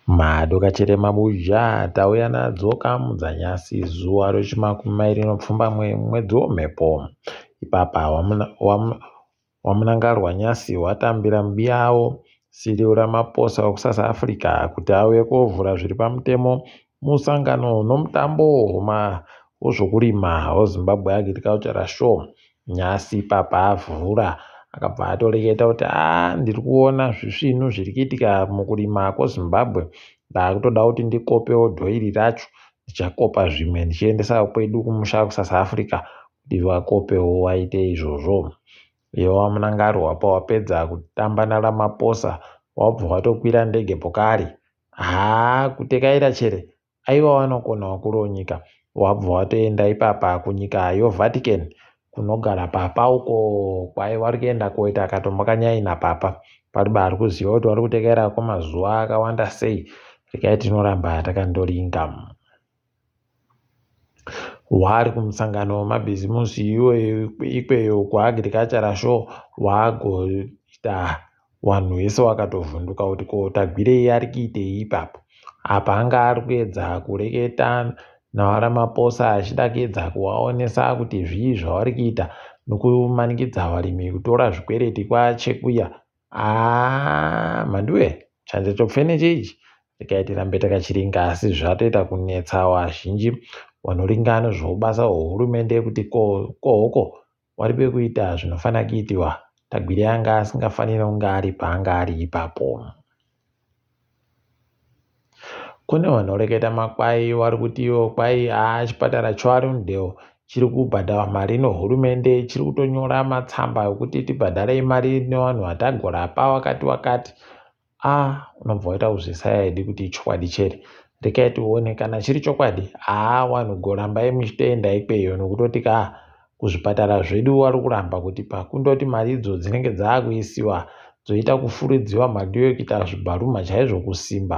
Madokachete mabuja tauya nadzo kamudzanyasi zuva rechimakumi mairi nepfumbamwe mwedzi womhepo. Ipapa waMunangarwa nyasi watambira mubiyavo Cyril Ramaphosa wekuSouth Africa kuti auye kovhura zviri pamutemo musangano nomutambo wezvokurima weZimbabwe Agricultural Show. Nhasi ipapa avhura akabva atoreketa kuti aa ndiri kuona zvisvinu zviri kuitika mukurima kweZimbabwe ndakutoda kuti ndikopewo dhoiri racho ndichakopa zvimwe ndichiendesa kwedu kumusha kuSouth Africa kuti vakopewo vaite izvozvo. Iwe waMunangarwa pawapedza kutamba naRamaphosa wabva watokwira ndege pokare haa kutekaira chere Aiwa vanokona vakuru venyika wabva watoenda ipapa kunyika yoVatican kunogara papa uko kwai vari kuenda koita katombo kanyai napapa pariba ari kuziva kuti vari kutekaira kwemazuva akawanda sei regai tinoramba takandoringa waari kumusangano wemabhizimusi iwoyo ikweyo kuagriculture show waagoita Wanhu wese wakatovhunduka kuti ko Tagwirei ari kuitei ipapo. Apa anga ari kuedza kureketa naVaRamaphosa achida kuedza kuvaonesa kuti zvii zvavari kuita nokumanikidza varimi kutora zvikwereti kwaChekuya. Haa mhanduwe chanza chopfeneche ichi regai tirambe takachiringa asi zvatoita kunetsa vazhinji vanoringa nezvoubasa hwehurumende kuti ko kohoko Wari pekuita zvinofanira kuitiwa Tagwirei anga asingafanire kunge ari paanga ari ipapo. Kune vanoreketa makwai wari kuti ivo kwai haa chipatara choArundale chiri kubhadharwa mari nehurumende chiri kutonyora matsamba ekuti tibhadharei mari nevanhu vatagorapa wakati wakati. Ah unobva waita kuzvisaya idi kuti ichokwadi chere rekai tione kana chiri chokwadi haa wanhu gorambai muchitoenda ikweyo nokutoti ka kuzvipatara zvedu wari kuramba kuti pakundoti mari idzo dzinenge dzaakuisiwa dzoita kufuridziwa madiwe kuita zvibharuma chaizvo kusimba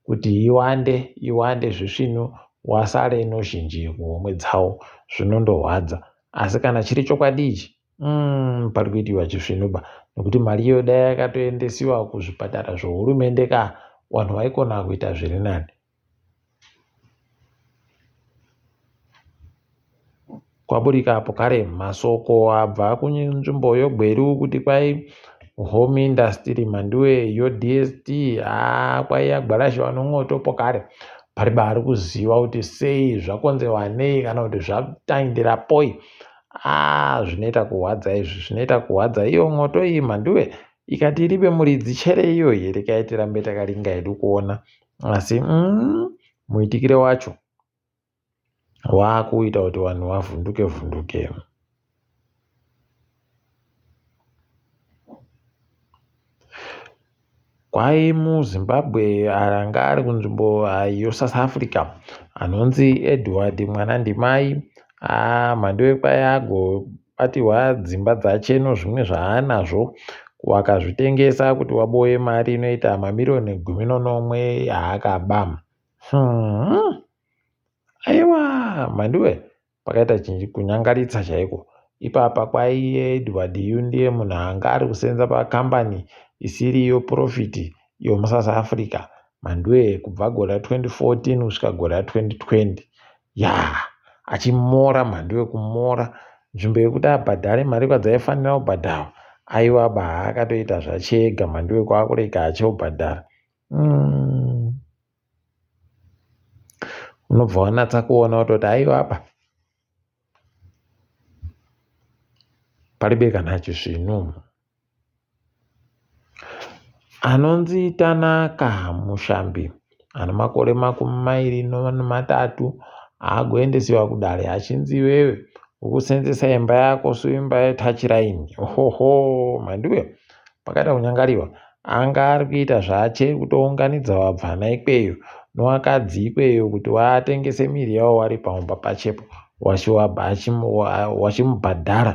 kuti iwande iwande zvisvinu wasare nozhinji kuhomwe dzawo zvinondohwadza asi kana chiri chokwadi ichi Umm pari kuitiwa chisvinuba nekuti mari iyo dai yakatoendesiwa kuzvipatara zvehurumende ka vanhu vaikona kuita zviri nani. Kwaburika apo kare masoko abva kunzvimbo yoGweru kuti kwai home industry mhanduwe yoDST haa kwai yagwarashiwa nomwoto pokare pariba ari kuziva kuti sei zvakonzerwa nei kana kuti zvatangira poi Aah zvinoita kuhwadza izvi zvinoita kuhwadza iyo mwoto iyi mhanduwe ikati iripe muridzi chere iyoyi rekai tirambe takaringa hedu kuona asi mm, muitikire wacho waakuita kuti vanhu vavhunduke vhunduke. Kwai muZimbabwe anga ari kunzvimbo yeSouth Africa anonzi Edward Mwanandimai mhandu yekwai agobatirwa dzimba dzache nozvimwe zvaanazvo wakazvitengesa kuti waboye mari inoita mamiriyoni 17 yaakaba. Hmm. Aiwa mhanduwe Pakaita kunyangaritsa chaiko ipapa kwaiye Edward yu ndiye munhu anga ari kusenza pakambani isiri iyo profit yomuSouth Africa mhanduwe kubva gore ra 2014 kusvika gore ra 2020 yaa achimora mhanduwe kumora nzvimbo yekuti abhadhare mari kwadzaifanira kubhadharwa aiwa ba akatoita zvachega mhanduwe kwakurega achiobhadhara mm. Unobva wanatsa kuona wototi aiwa apa paribe kana chisvinu. Anonzi Tanaka Mushambi ane makore 23 agoendesiwa kudare achinzi iwewe ukusenzesa imba yako seimba yetachiraini. Ohoho mhanduwe pakaita kunyangariwa Anga ari kuita zvache kutounganidza vabvana ikweyo nowakadzi ikweyo kuti watengese miri yawo wari pamumba pachepo wachimubhadhara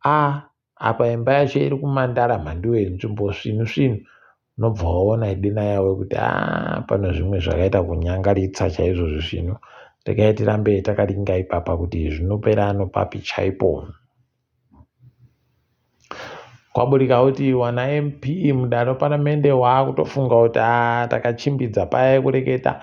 a apa imba yacho iri kumandara mhanduwe nzvimbo svinu svinu unobva waona idina yawo kuti a pane zvimwe zvakaita kunyangaritsa chaizvo zvisvinu regai tirambe takaringa ipapa kuti zvinopera nopapi chaipo. Kwaburika kuti wana MP mudare reparamende waakutofunga kuti aa takachimbidza paya kureketa,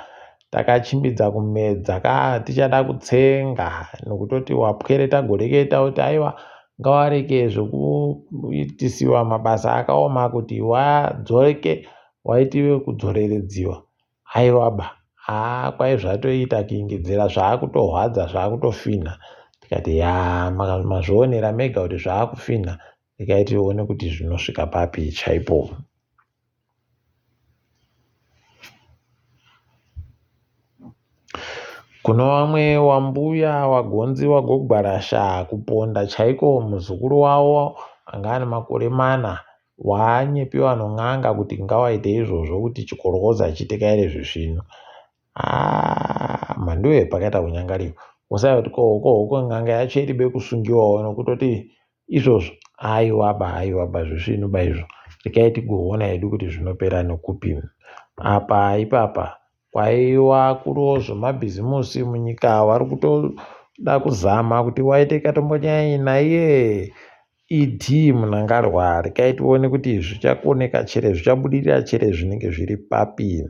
takachimbidza kumedza ka tichada kutsenga nokutoti wapwere tagoreketa kuti aiwa ngawareke zvekuitisiwa mabasa akaoma kuti wadzoke waitiwe kudzoreredziwa. Aiwaba haa kwai zvatoita kuingedzera zvaakutorwadza zvaakutofinha. Tikati yaa mazvionera mega kuti zvaakufinha regai tione kuti zvinosvika papi chaipo. Kuno vamwe wambuya wagonzi wagogwarasha kuponda chaiko muzukuru wavo anga ane makore mana wanyepiwa non'anga kuti ngawaite izvozvo kuti chikorokoza chitekaire zvisvinu. Haa mhanduwe pakaita kunyangarika. Wosaya kuti ko hoko hoko n'anga yacho iribe kusungiwawo nokutoti izvozvo aiwaba aiwaba zvisvinu ba izvo. Regai tigoona hedu kuti zvinopera nekupi. Apa ipapa kwaiwa kuriwo zvemabhizimusi munyika vari kutoda kuzama kuti waite katombonyai naiye ED Mnangagwa regai tione kuti zvichakoneka chere zvichabudirira chere zvinenge zviri papi.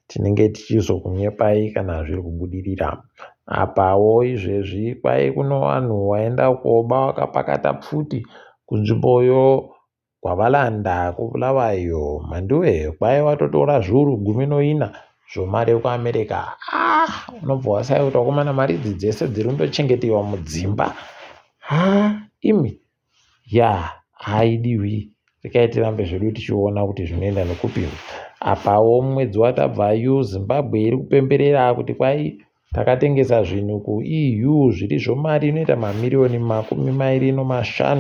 Tinenge tichizokunyepai kana zviri kubudirira. Apawo izvezvi kwai kuno vanhu waenda koba wakapakata pfuti kunzvimboyo kwaValanda kuBulawayo. Mhanduwe kwai watotora zviuru 14 zvomari yekuAmerica. Ah, unobva wasaya kuti wakomana mari idzi dzese dziri kundochengetewa mudzimba. Ha, imi ya haidiwi. Regai tirambe zvedu tichiona kuti zvinoenda nekupi. Apawo mwedzi watabva yu Zimbabwe iri kupemberera kuti kwai takatengesa zvinhu kuEU zviri zvomari inoita mamiriyoni 25.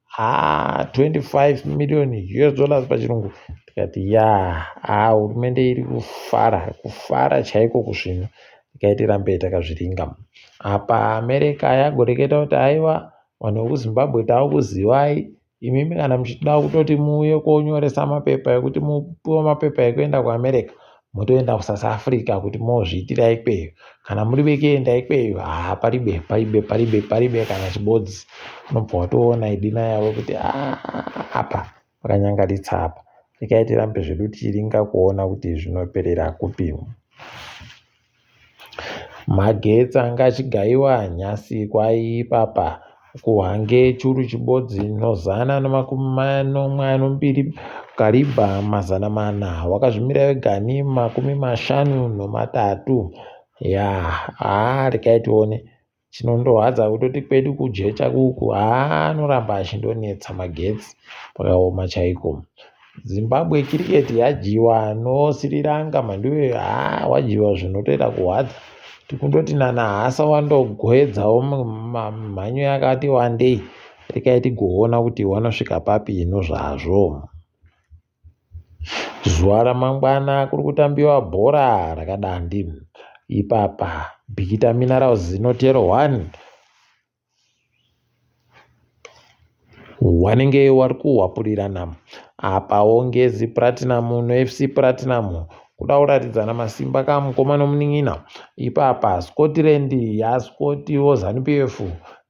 Haa 25 million US dollars pachirungu. Tikati ya haa hurumende iri kufara kufara chaiko kuzvinhu. Regai tirambe takazviringa. Apa America yagoreketa kuti aiwa vanhu vekuZimbabwe takukuzivai imimi kana muchida kutoti muuye konyoresa mapepa ekuti mupiwe mapepa ekuenda kuAmerica motoenda kuSouth Africa kuti mozviitira ikweyo. Kana muri vekuenda ikweyo haa paribe paribe paribe paribe kana chibodzi. Unobva watoona idina yavo kuti aa apa pakanyangaritsa apa. Regai tirambe zvedu tichiringa kuona kuti zvinoperera kupi. Magetsi anga achigaiwa nhasi kwai ipapa kuHwange churu chibodzi nozana nomakumi manomwe anombiri Kariba 400 wakazvimira wega ni 53 ya haa regai tione. Chinondorwadza kutoti kwedu kujecha kuku haa anoramba achindonetsa magetsi pakaoma chaiko. Zimbabwe cricket yadyiwa noSri Lanka mhanduwe haa wadyiwa zvinotoita kurwadza. Tikundoti nana hasa wandogoedzawo mhanyo yakati wandei rekai tigoona kuti wanosvika papi nozvazvo. Zuva ramangwana kuri kutambiwa bhora rakadandi. Ipapa Bikita Minerals inotero 1 wanenge wari kuhwapurirana. Apawo Ngezi Platinum noFC Platinum kuda kuratidzana masimba kamukoma nomunin'ina. Ipapa Scotland yaScotiwo Zanu PF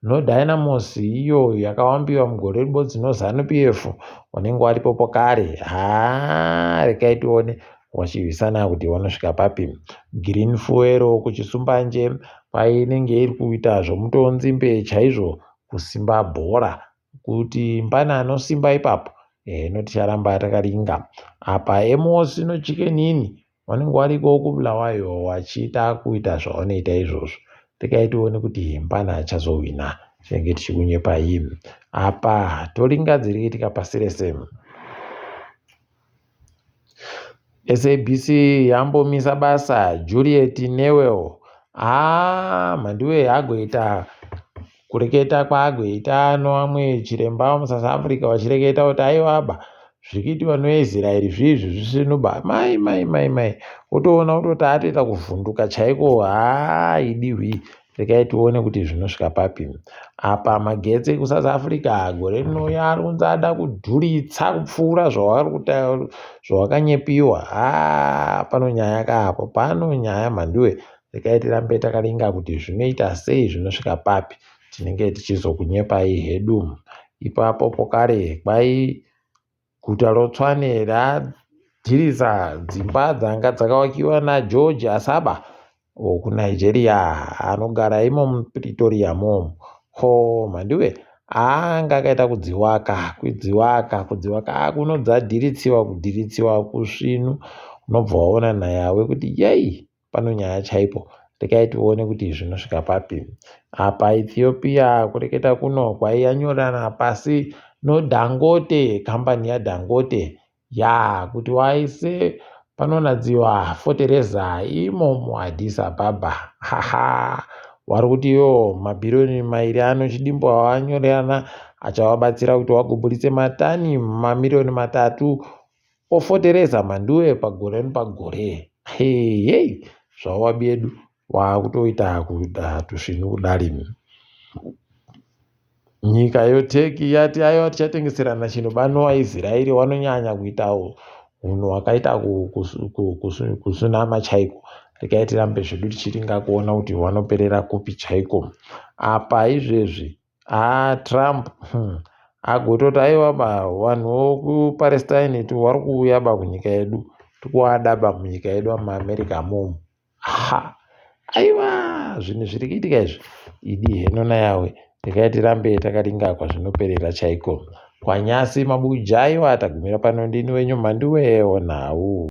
noDynamos iyo yakawambiwa mugore ribodzi noZanu PF wanenge waripo pokare. Haa regai tione wachirwisana kuti wanosvika papi. Green Fuel kuChisumbanje painenge iri kuita zvomutonzimbe chaizvo kusimba bhora kuti mbana anosimba ipapo heno ticharamba takaringa. Apa Emos noChicken Inn vanenge variko kuBulawayo vachiita kuita zvavanoita izvozvo. Regai tione kuti mbana achazohwina tinenge tichikunyepai. Apa toringa dziri kuitika pasi rese. SABC yambomisa basa Juliet Newell. Haa mhanduwe agoita kureketa kwaagoita nevamwe chiremba vemuSouth Africa vachireketa kuti aiwaba zviri kuitiwa neIsrael zviizvi zvisvinuba mai mai mai mai wotoona kutoti atoita kuvhunduka chaiko haa idihwi Regai tione kuti zvinosvika papi. Apa magetsi ekuSouth Africa gore rinouya ari kunzi ada kudhuritsa kupfuura zvawakanyepiwa. Haa pano nyaya ka apo, pano nyaya mhanduwe. Regai tirambe takaringa kuti zvinoita sei zvinosvika papi. Tinenge tichizokunyepai hedu. Ipapo pokare kwai guta roTshwane radhirisa dzimba dzanga dzakavakiwa naGeorge Asaba wokuNigeria anogara imo muPretoria mo. Ko mhanduwe anga akaita kudziwaka kudziwaka kudziwaka kunodzadhiritsiwa kudhiritsiwa kusvinu unobva waona nayawe kuti yei pano nyaya chaipo rekai tione kuti zvinosvika papi. Apa Ethiopia kureketa kuno kwaiyanyorana pasi noDangote kambani yaDangote ya kuti waise panonadziwa fotereza imo muAddis Ababa. Haha wari kuti iwo mabhiriyoni mairi ano chidimbu awanyorerana achavabatsira kuti wagoburitse matani mamiriyoni 3 ofotereza mhanduwe pagore nepagore. Hei zvawabi yedu wakutoita kuita tusvinu kudari. Nyika yoTurkey yati aiwa tichatengeserana chinhu waIsraeri wanonyanya kuita hunhu hwakaita kusunama chaiko. Regai tirambe zvedu tichiringa kuona kuti wanoperera kupi chaiko. Apa izvezvi Trump agototi aiwa ba vanhu vokuPalestine vari kuuya ba kunyika yedu tikuada ba munyika yedu muAmerica momu. Ha aiwa zvinhu zviri kuitika izvi idi heno nayawe regai tirambe takaringa kwazvinoperera chaiko. Kwanyasi mabuja aiwa tagumira pano ndini wenyu mhanduwe onhau.